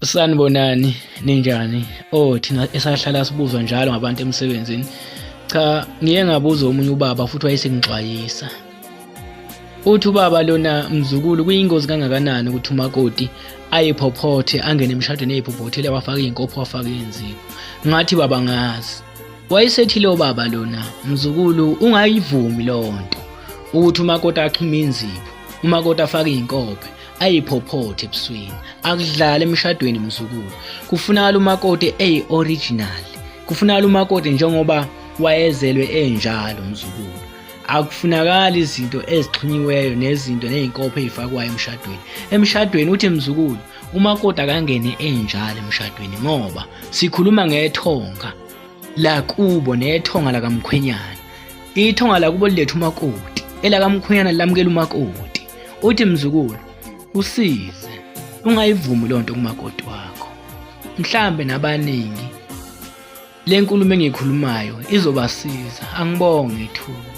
Sanibonani, ninjani? Oh, thina esahlala sibuzwa njalo ngabantu emsebenzini. Cha, ngiye ngabuza omunye ubaba futhi wayesengixwayisa. Uthi ubaba lona mzukulu kuyingozi kangakanani ukuthi umakoti ayiphophothe angene emshadweni eyiphophothele wafaka iy'nkopho wafaka iy'nzipho. Ngathi baba ngazi. Wayesethi lo baba lona mzukulu ungayivumi leyo nto ukuthi umakoti axhume inzipho, umakoti afake iy'nkophe ayiphophothe ebusweni akudlala emshadweni mzukulu kufunakala umakoti eyi-original kufunakala umakoti njengoba wayezelwe enjalo mzukulu akufunakali izinto ezixhunyiweyo nezinto nezinkopho ezifakwayo emshadweni emshadweni uthi mzukulu umakoti akangene enjalo emshadweni ngoba sikhuluma ngethonga lakubo nethonga lakamkhwenyana ithonga lakubo liletha umakoti elakamkhwenyana lamukela umakoti uthi mzukulu usize ungayivumi loo nto kumakoti wakho mhlambe nabaningi le nkulumo engiyikhulumayo izobasiza angibonge ithuba.